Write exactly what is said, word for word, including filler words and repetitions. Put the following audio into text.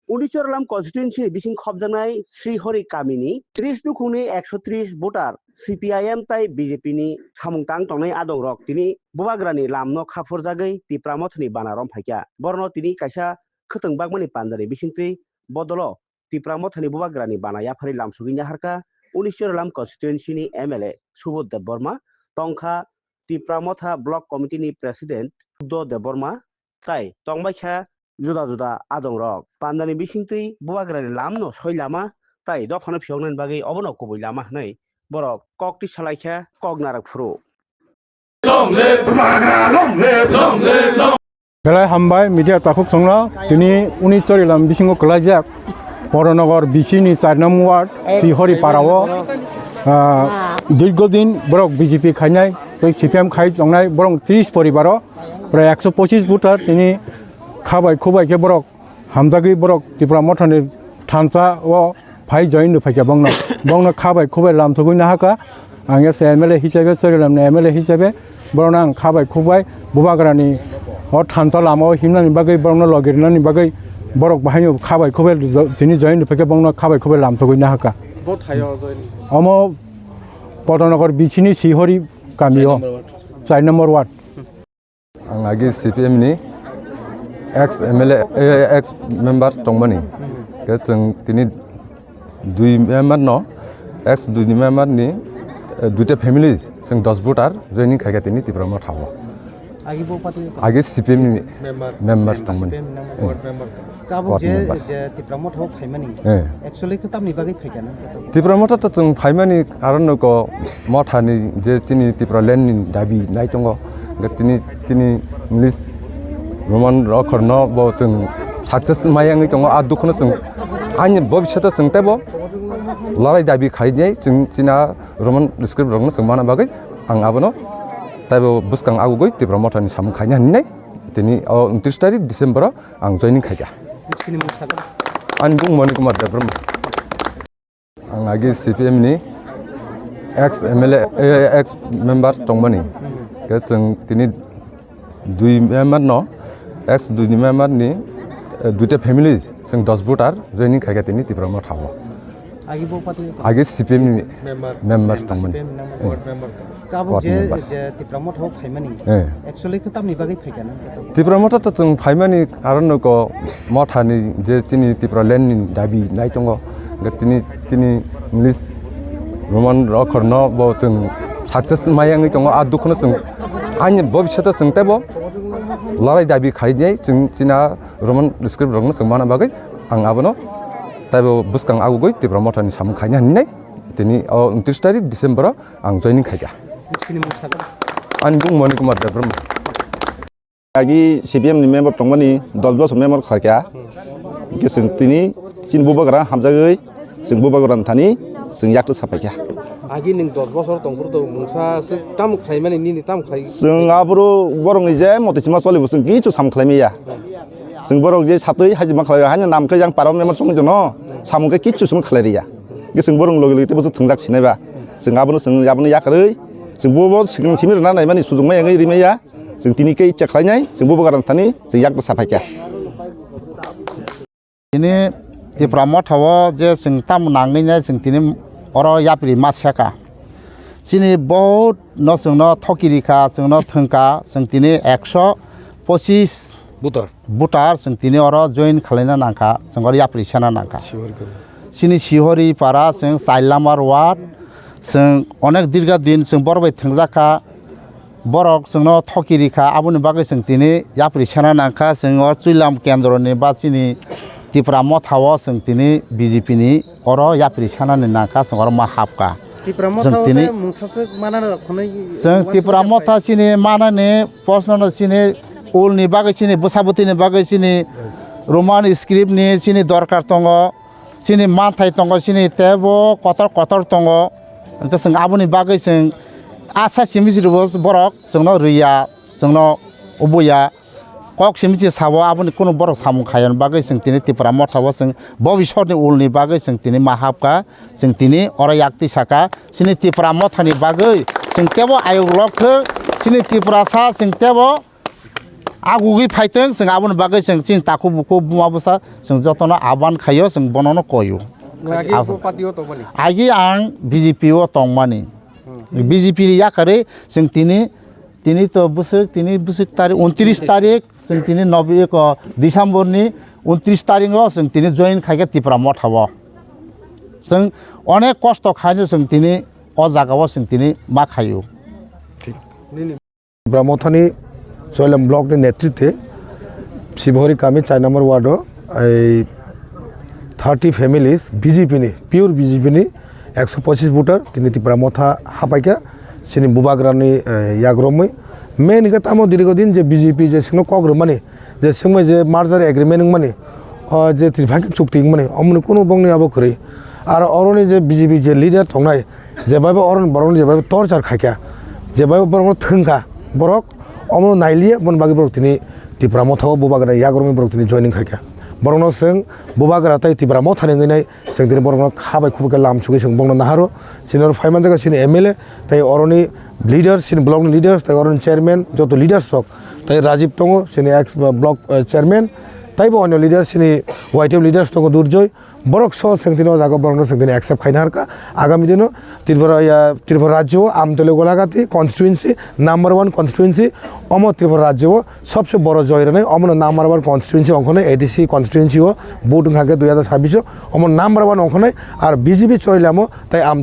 Unichorlam constituency ni bising khopjaknai Srihori kamini tris nukhungni ekso tris voter C P I M tai B J P ni samung tang tongnai adongrok tini bubagrani lamno khaphurjagwi Tipra Mothani bana romphaikha. Borno tini kaisa khwtwng bagmani pandani bisingtwi bodolo Tipra Mothani bubagrani bana yapharwi lamsogwi naharkha Unichorlam constituency ni M L A Subodh Debbarma, tongkha Tipra Motha Block Committee ni President Udo Debbarma, tai tongbaikha juda juda adongrok. Pandani bisingtwi bubagrani lamno soi lama tai dophano phiyoknani bagwi obono kubui lama hwnwi borok kok twi salaikha kok narak phuru. Belai hambai media takhuk songno tini Unichorlam bisingo kwlaijak Poranagar B C ni char number ward Srihori parao, ah, dirgo din borok B J P khainai tei C P M khai tongnai borok tris poribaro prai ekso pochis voter tini khabai khubai khe borok hamjagwi borok Tipra Mothani thansa o phai join rw phaikha bongno. Bongno kha bai khubai lamthogwi nahakha. Ang S M L A hisabe, Chorilamni M L A hisabe borokno ang kha bai khubai bubagrani o thansa lama o himnani bagwi borokno logi rwnani bagwi borok bahaino kha bai khubai jo-, tini join rw phaikha bongno kha bai khubai lamthogwi nahakha. Bo thaio join? Omo Potanagar B C ni Srihori kamio, char number ward. Ang agi C P M ni ex M L A, eh, ex member tongmani. Ke chwng tini dui member no, ex dui ni member ni, eh, duita family chwng dos voter joining khaikha tini Tipra Motha o. Agi bo party ni tong? Agi C P M ni member, member tongmani. C P M ni member, ward member. Tabuk je, je Tipra Motha o phaimani, eh, actually khe tamni bagwi phaikha nang khe? Tipra Motha to chwng phaimani aro nugo Mothani je chini Tipra land ni dabi nai tongo. Hwnkhe tini, tini English Roman rokhorno bo chwng success maya wngwi tongo. A dukhono chwng ani bobishoto chwng teibo larai dabi khainai chwng china Roman script rokno chwng mana bagwi ang abono teibo bwskang agugwi Tipra Mothani samung khaina hinwi tini o untris tarik December o ang joining khaikha. Chini mung sakha? Ani bung Moni Kumar Debbarma. Ang agi C P M ni ex M L A, eh, ex member tongmani. Ke chwng tini dui member no, ex dui ni member ni, eh, duita family chwng dos voter joining khaikha tini Tipra Motha o. Agi bo party ni tong? Agi C P M ni member, member tongmani. C P M ni member, ward member. Tabuk je, je Tipra Motha o phaimani, eh, actually khe tamni bagwi phaikha nang khe? Tipra Motha to chwng phaimani aro nugo Mothani je chini Tipra land ni dabi nai tongo. Hwnkhe tini, tini English Roman rokhorno bo chwng success maya wngwi tongo. A dukhono chwng ani bobishoto chwng teibo larai dabi khainai chwng china Roman script rokno chwng mana bagwi ang abono teibo bwskang agugwi Tipra Mothani samung khaina hinwi tini o untris tarik December o ang joining khaikha. Chini mung sakha? Ani bung Moni Kumar Debbarma. Agi C P M ni member tongmani dos bosor member khlaikha. Hwnkhe chwng tini chini bubagra hamjagwi chwng bubagra thani chwng yak twi saphaikha. Agi nwng dos bosor tongphuru to mungsa se tamo khlaimani nini tamo khlai? Chwng aboro borokni je motoi sima cholibo chwng kichu sam khlaimaya. Chwng borok je satwi hajima khlai haino nam khe yang parao member chongwi jono samung khe kichu chwng khlai riya. Hwnkhe chwng borok logi logi teibo chwng thwngjak sinaiba. Chwng abono chwng abono yakarwi chwng bo bo swkang simi rwna naimani sujukma yangwi rimaya. Chwng tini khe icha khlainai chwng bubagra thani chwng yak bwsa phaikha. Tini Tipra Motha o je chwng tamo nangwi nai chwng tini oro yapri ma seka. Chini bohut no chwngno thoki rikha, chwngno thwngkha, chwng tini ekso pochis voter, voter chwng tini oro join khwlaina nangkha, chwng oro yapri sena nangkha. Sihori khe. Chini Sihori para chwng char number ward, chwng onek dirga din chwng borok bai thwngjakha, borok chwngno thoki rikha, aboni bagwi chwng tini yapri sena nangkha, chwng o Chuilam kendroni ba chini Tipra Motha o chwng tini B J P ni oro yapri senani nangkha, chwng oro ma hapkha. Tipra Motha chwng o tini tei mungsa swk manani rok hwnwi chwng Tipra Motha chini manani posno no chini ulni bagwi chini bwsabwtwini bagwi chini Roman script ni chini dorkar tongo, chini manthai tongo, chini teibo kotor kotor tongo. Hwnkhe chwng aboni bagwi chwng asa simi siribo borok chwngno rwya, chwngno ubuya. Kok simi se sabo aboni kunu borok samung khaiyani bagwi chwng tini Tipra Motha o chwng bobisotni ulni bagwi chwng tini ma hapkha, chwng tini oro yak twi sakha, chini Tipra Mothani bagwi chwng teibo ayuk lok thwk, chini Tiprasa chwng teibo agugwi phaitwng, chwng aboni bagwi chwng chini takhuk bukhuk buma bwsa chwng jotono aban khaio, chwng bonono koio. Agi As- bo party o tongmani? Agi ang B J P o tongmani. Hmm. B J P ni yakarwi chwng tini, tini to bwswk, tini bwswk tarik, untris tarik, chwng tini nobi-, eko, December ni untris tarik o chwng tini join khaikha Tipra Motha o. Chwng onek kosto khaino chwng tini o jaga o chwng tini ma khaio. Nini Tipra Mothani Choilam block ni netritwe Sibori kami char number ward o ei thirty families B J P ni, pure B J P ni ekso pochis voter tini Tipra Motha hapaikha chini bubagrani, eh, yagromwi. Main hwnkhe tamo dirgo din je B J P je sino kok rwmani, je swngmai je merger agreement wngmani, o je tripartite chukti wngmani, omoni kunu bongni abo kwrwi. Aro oroni je B J P je leader tongnai, je bai bo oroni borokno je bai bo torchar khaikha, je bai bo borokno thwngkha, borok omono nailiya, boni bagwi borok tini Tipra Motha o bubagra yagromwi borok tini joining khaikha. Borokno chwng bubagra tei Tipra Mothani wngwi nai, chwng tini borokno kha bai khubui khe lam sugwi chwng bongno naharo. Chini oro phai manjak chini M L A tei oroni leaders, chini block ni leaders tei oroni chairman, joto leaders rok tei Rajiv tongo, chini ex block, eh, chairman, tei bo onyo leaders, chini Y T F leaders tongo, Durjoy, borok so chwng tini o jaga borokno chwng tini accept khaina harkha. Agami dino Tripura, ya, Tripura rajyo o Amtoli Golagati constituency, number one constituency, omo Tripura rajyo o sobse boro joy rwnai, omono number one constituency ongkhonai, A D C constituency o vote wngkha khe dui hazar sabbish o, omo number one ongkhonai, ar B J P Choilamo tei Amtoli